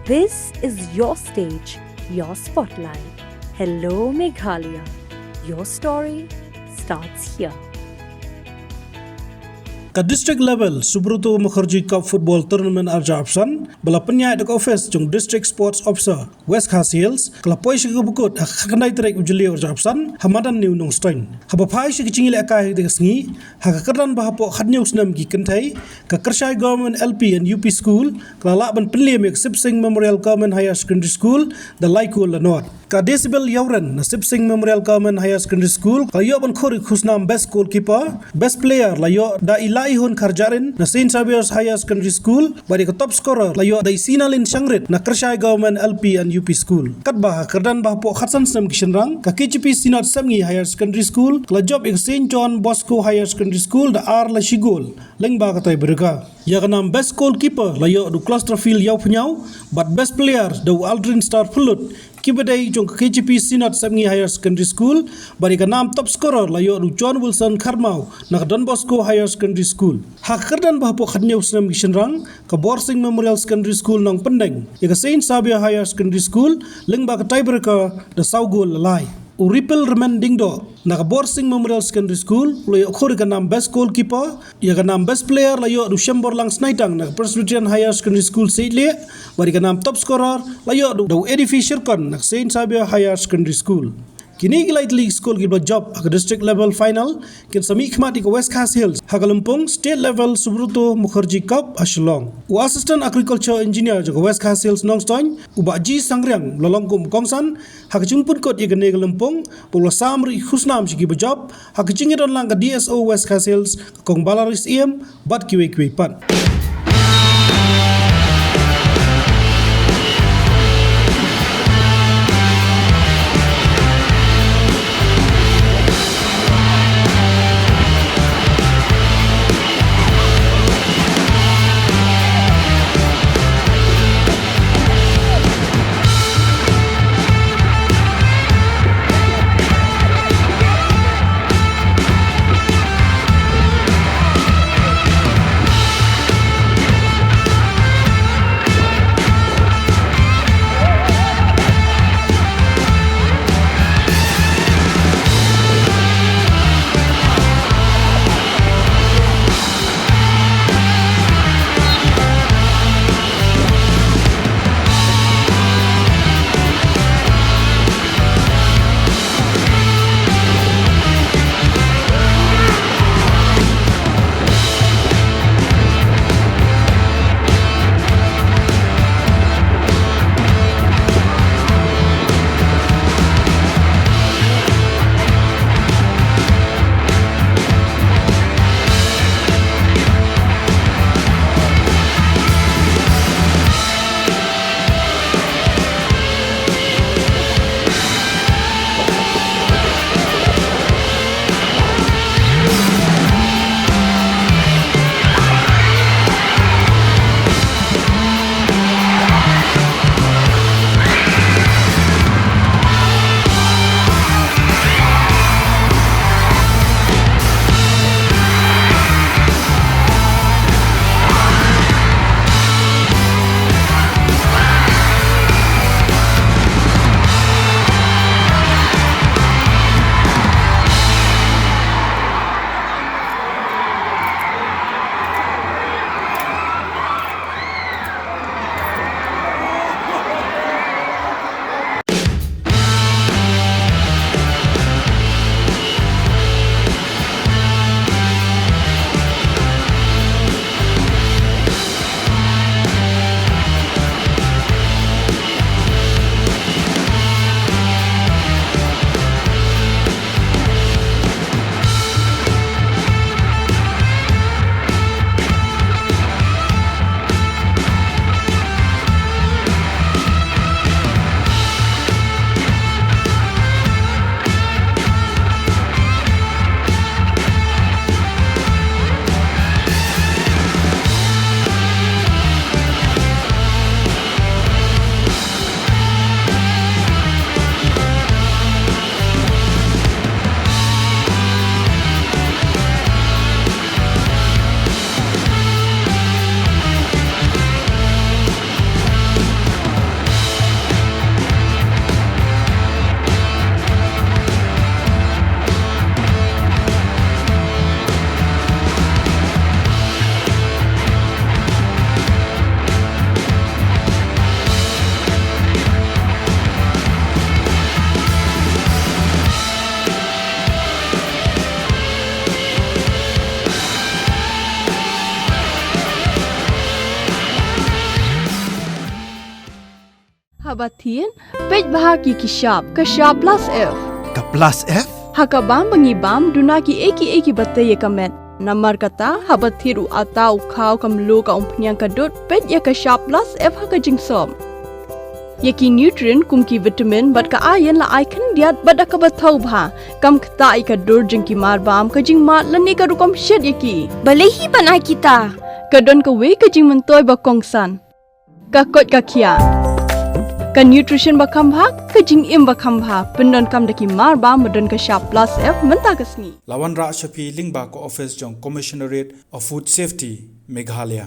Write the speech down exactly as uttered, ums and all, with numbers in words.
This is your stage, your spotlight. Hello Meghalaya. Your story starts here. Ka District Level Subroto Mukherjee Cup Football Tournament arja option ba la pynïaid da ka office jong District Sports Officer West Khasi Hills ka la poi sha ka bakut ha ka khyndai tarik u Jylliew arja option ha madan New Nongstoiñ. Haba phai sha ka jingïalehkai ha ka sngi ha ka kyrdan ba hapoh khatñiew snem ki kynthei, ka Kyrshai Government L P and U P School ka la lah ban pynliem ïa ka Sip Sing Memorial Government Higher Secondary School da lai kol la nod. Ka Decibel Ïawren na Sip Sing Memorial Government Higher Secondary School ka la ïoh ban khur ïa ka khusnam Best Goalkeeper, Best Player la ïoh da i Laihun Kharjahrin na Saint Xavier's Higher Secondary School, bad ïa ka Top Scorer la ïoh da i Sinalin Shangrit na Kyrshai Government L P and U P School. Katba ha ka kyrdan ba hapoh khatsan snem ki shynrang, ka K J P Synod Sepngi Higher Secondary School ka la jop ïa ka Saint John Bosco Higher Secondary School da ar la shi gol lyngba ka tiebreaker. Ïa ka nam Best Goalkeeper la ïoh da u Claustrophil Ïawphniaw, bad Best Player da u Aldrin Star Phyllut, kiba dei jong ka K J P Synod Sepngi Higher Secondary School, bad ïa ka nam Top Scorer la ïoh da u John Wilson Kharmaw na ka Don Bosco Higher Secondary School. Ha ka kyrdan ba hapoh khatñiew snem ki shynrang, ka Borsing Memorial Secondary School Nongpyndeng ïa ka Saint Xavier Higher Secondary School lyngba ka tiebreaker da saw gol la lai. U Ripple Rymmen Diengdoh na ka Borsing Memorial Secondary School u la ïoh khur ïa ka nam Best Goalkeeper, ïa ka nam Best Player la ïoh da u Shemborlang Snaitang na ka Presbyterian Higher Secondary School Saitlieh, bad ïa ka nam Top Scorer la ïoh da u Edifi Shirkon na ka Saint Xavier Higher Secondary School. Kine ki lai tylli ki skul kiba la jop ha ka District Level Final kin sa mihkhmat ïa ka West Khasi Hills ha ka lympung State Level Subroto Mukherjee Cup ha Shillong. U Assistant Agriculture Engineer jong ka West Khasi Hills Nongstoiñ, u Bah G Sangriang, u la long kum u kongsan ha ka jingpynkut ïa kane ka lympung, bad u la sam ruh ïa ka khusnam sha kiba jop ha ka jingïadon lang ka D S O West Khasi Hills, ka Kong Balaris Ïem, bad kiwei kiwei pat. Haba thied, peit bha ki ki shap, ka shap plus F. Ka plus F? Ha ka bam ba ngi bam, duna ki ei ki ei ki ba tei ïa ka met. Namar kata, haba thied u ata, u khaw, ka mluh, ka umphniang, ka dud, peit ïa ka shap plus F ha ka jingsop. Ïa ki nutrient kum ki vitamin bad ka iron la ai khyndiat bad da kaba thaw bha. Kam ktah ïa ka dur jong ki mar bam, ka jingmad lane ka rukom shet ïa ki. Balei hi ban ai kita? Ka don kawei ka jingmyntoi ba kongsan. Ka koit ka khiah. Ka nutrition ba kham bha, ka jingim ba kham bha. Pyndonkam da ki mar bam ba don ka shap plus F mynta ka sngi. La wanrah sha phi lyngba ka office jong Commissionerate of Food Safety, Meghalaya.